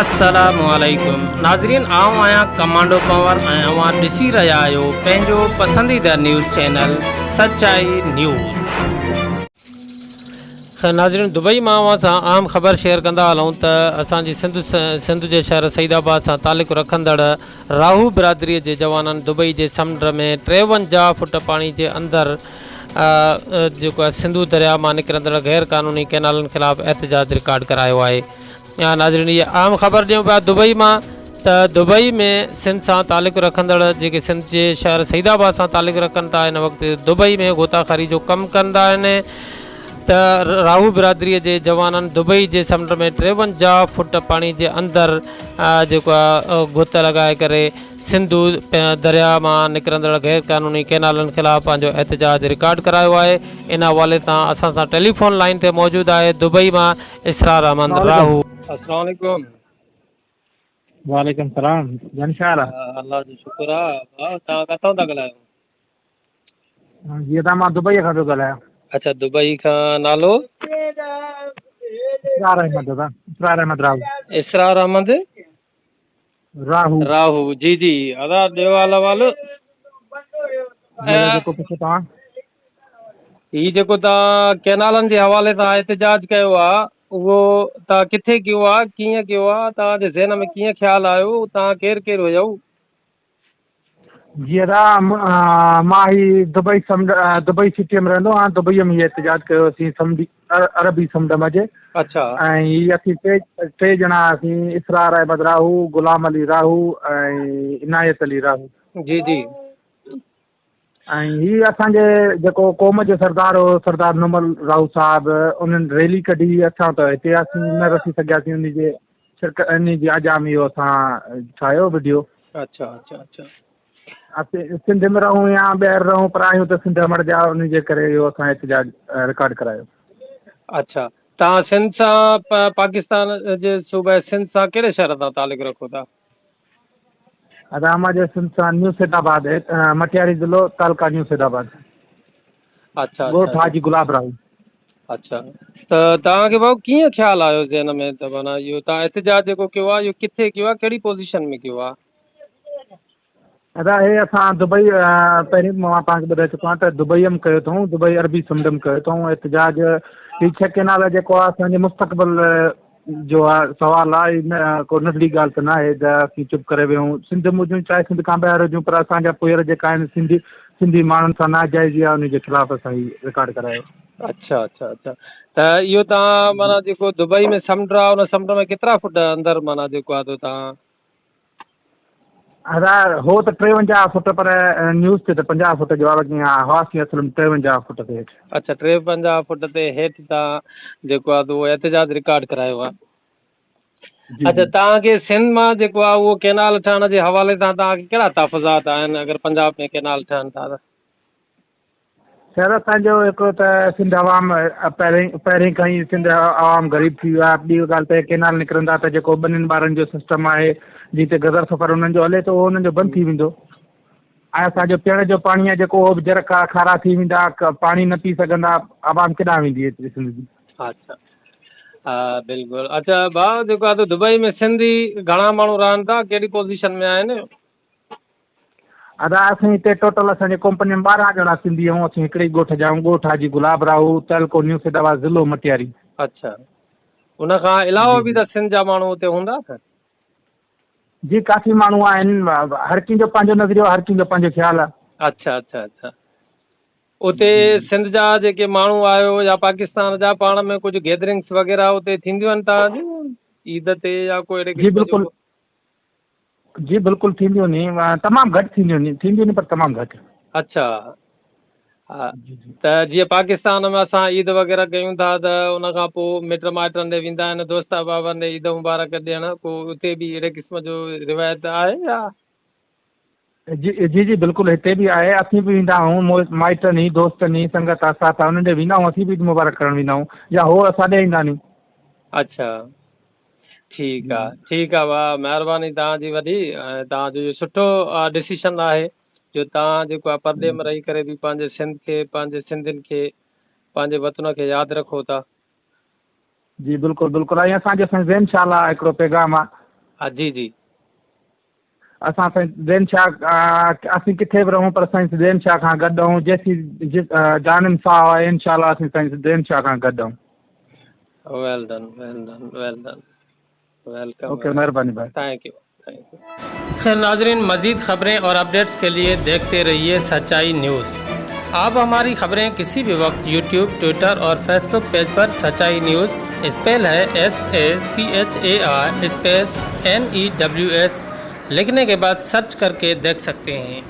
السلام عليڪم ناظرين آئون آهيان ڪمانڊو پنور ۽ اوهان ڏسي رهيا آهيو پنهنجو پسنديده نيوز چينل سچائي نيوز. خير ناظرين دبئي مان اوهان سان اهم خبر شيئر ڪندا هلون ته اسان جي سنڌ سنڌ جي شهر سعيد آباد سان تعلق رکندڙ راهو برادري جي جوانن دبئي جي سمنڊ ۾ 53 فوٽ پاڻي جي اندر جيڪو آهي سنڌو درياء مان نڪرندڙ غير قانوني ڪئنالن خلاف احتجاج رڪارڊ ڪرايو آهي. ناظرين هي اهم خبر ڏيون پيا دبئي مان ته دبئي ۾ سنڌ سان تعلق رکندڙ جيڪي سنڌ جي شهر سعيد آباد سان تعلق رکن ٿا هن وقت دبئي ۾ غوطاخوري جو ڪم ڪندا آهن ته راهو برادري جي جوانن دبئي جي سمنڊ ۾ 53 فوٽ پاڻي جي اندر جيڪو آهي غوطه لڳائي ڪري سنڌو درياء مان نڪرندڙ غير قانوني ڪئنالن خلاف پنهنجو احتجاج رڪارڊ ڪرايو آهي ان حوالي سان اسان سان ٽيليفون لائين تي موجود آهي دبئي مان اسرار احمد راهو. السلام عليڪم. وعليڪم السلام جن ڇا حال آ. الله جو شڪر آ ڀاء توهان ڪٿان ٿا ڳالهايو. جي ادا مان دبئي کان پيو ڳالهايان. اڇا دبئي کان نالو. اسرار احمد ادا اسرار احمد راهو. اسرار احمد راهو. راهو جي جي ادا ڏيو حال احوال. جي ادا جيڪو پڇو توهان. هي جيڪو توهان ڪئنالن جي حوالي سان احتجاج ڪيو آ اهو توهان ڪٿي ڪيو آ ڪيئن ڪيو آ توهان جي ذهن ۾ ڪيئن خيال آيو توهان ڪير ڪير هيو. جي ادا مان هي دبئي سمنڊ دبئي سٽي ۾ رهندو آهيان دبئي ۾ هي احتجاج ڪيو اسين سمنڊي عربي سمنڊ منجهه اڇا ۽ هي اسين ٽي ٽي ڄڻا اسين اسرار احمد راهو غلام علي راهو ۽ عنايت علي راهو جي جي ۽ هي اسان جي جيڪو قوم جو سردار هو سردار نومل راهو صاحب انهن ريلي ڪڍي اسان ته هتي هئاسين نه رسي سگهياسين ان جي شرڪت ان جي آجيان ۾ اهو اسان ٺاهيو وڊيو. اڇا اڇا اڇا. اسين سنڌ ۾ رهون يا ٻاهر رهون پر آهيون ته سنڌ امڙ جا ان جي ڪري اهو اسان احتجاج رڪارڊ ڪرايو. اڇا توهان سنڌ سان پاڪستان جي صوبه سنڌ سان ڪهڙي شهر سان تعلق رکو ٿا؟ ادا مان جي سنڌ سان نيو سيد آباد مٽياري ضلعو تعلقه نيو سيد آباد اڇا ڳوٺ حاجي گلاب راهو. اڇا ته توهان کي ڀائو ڪيئن خيال آيو ذهن ۾ ته معنيٰ اهو توهان احتجاج جيڪو ڪيو آهي اهو ڪٿي ڪيو آهي ڪهڙي پوزيشن ۾ ڪيو آهي؟ ادا هي اسان دبئي پهرين به مان توهان کي ٻڌائي چڪو آهيان ته دبئي ۾ ڪيو اٿئون دبئي عربي سمنڊ ۾ ڪيو اٿئون احتجاج هي ڇهه ڪينال جيڪو آهي اسان جي مستقبل جو آ سوال آ هي نه ڪو ننڍڙي ڳالهه ته ناهي ته اسين چپ ڪري ويهون سنڌ م هجون چاهي سنڌ کان ٻاهر هجون پر اسان جا پوئر جيڪا آهن سنڌي سنڌي ماڻهن سان ناجائزي آ انهي جي خلاف اسان هي رڪارڊ ڪرايو. اڇا اڇا اڇا ته اهو تان معنيٰ جيڪو دبئي ۾ سمنڊ آ ان سمنڊ ۾ ڪيترا فوٽ اندر معنيٰ جيڪو آ تو تان ادا هو ته 53 فوٽ پر نيوز تي ته 50 فوٽ جو آ باقي هئاسين اصل ۾ 53 فوٽ تي هيٺ. اڇا 53 فوٽ تي هيٺ تان جيڪو آ اهو احتجاج رڪارڊ ڪرايو آ. جي اڇا جي. توهان کي سنڌ مان جيڪو آ اهو ڪينال ٺهڻ جي حوالي سان توهان کي ڪهڙا تحفظات آهن اگر پنجاب ۾ ڪينال ٺهن ٿا ته؟ سر اسان جو هڪڙو ته سنڌ عوام پهرين پهرين کان ئي سنڌ عوام غريب ٿي ويو آهي ٻي ڳالهه ته ڪينال نڪرندا ته جيڪو ٻنين ٻارن جو سسٽم آهي جنهن تي گذر سفر انهن جو هلي ٿو اهو انهن جو بند ٿي ويندو ۽ اسان جو پيئڻ جو پاڻي آهي جيڪو اهو به جر کارا ٿي ويندا پاڻي نه پي سگهندا عوام ڪيڏانهن ويندي ايتري سنڌ جي. اڇا ها بلڪل اڇا ڀاء جيڪو آهي دبئي ۾ سنڌي گهڻا ماڻهو رهن ٿا ڪهڙي پوزيشن ۾ آهن. ادا اسين هتي ٽوٽل اسان جي ڪمپني ۾ 12 ڄڻا سنڌي آهيون اسين هڪڙي ئي ڳوٺ جا آهيون ڳوٺ حاجي گلاب راهو تعلقو نيو سيد آباد ضلعو مٽياري. اڇا ان کان علاوه جي به جي. ته سنڌ جا ماڻهو اتي هوندا نه؟ جي ڪافي ماڻهو آهن هر ڪنهن جو پنهنجو نظريو هر ڪنهن جو پنهنجو خيال آهي. اڇا اڇا اڇا اتي جي جي. سنڌ جا جيڪي ماڻهو آهيو يا پاڪستان جا پاڻ ۾ ڪجهه گيدرنگس وغيره اتي ٿينديون آهن توهان جون عيد تي يا ڪو اهڙي جي قسم جو بلڪل ڪو؟ جي بلڪل ٿينديون ني تمام گهٽ ٿينديون ني ٿينديون ني پر تمام گهٽ. اڇا ها جي جي. ته جيئن پاڪستان ۾ اسان عيد وغيره ڪيون ٿا ته ان کان پوء مٽ مائٽن ڏي ويندا آهن دوست احبابن ڏي عيد مبارڪ ڏيڻ ڪو اتي به اهڙي قسم جو روايت آهي يا؟ جي جي جي بلڪل هتي به آهي اسين به ويندا آهيون مائٽن ئي دوستن ئي سنگت آ ساٿ آ انهن ڏي ويندا آهيون اسين به عيد مبارڪ ڪرڻ ويندا آهيون يا هو اسان ڏي ايندا ني. اڇا ٺيڪ آ ٺيڪ آ ڀاء مهرباني توهان جي وڏي ۽ توهان جو اهو سٺو ڊسيشن آهي جو توهان جيڪو آ پرڏيهه ۾ رهي ڪري به پنهنجي سنڌ کي پنهنجي سنڌين کي پنهنجي وطن کي ياد رکو ٿا. جي بلڪل بلڪل ۽ اسان جو سائين زين شاھ لاء هڪڙو پيغام آ. ها جي جي. اسان سائين زين شاهه اسين ڪٿي به رهون پر سائين زين شاهه کان گڏ آهيون جيسين جانم ساهه آهي انشاء الله اسين سائين زين شاهه کان گڏ آهيون. Well done well done well done welcome okay مهرباني ڀائي. Thank you thank you. خير ناظرين مزيد خبرين اور اپڊيٽس ڪي ليي ديکتي رهيي سچائي نيوز آپ هماري خبرين ڪسي ڀي وقت يوٽيوب ٽوئٽر اور فيسبوڪ پيج پر سچائي news spell he S A C H A I space N E W S لکني ڪي بعد سرچ ڪر ڪي ديک سڪتي هين.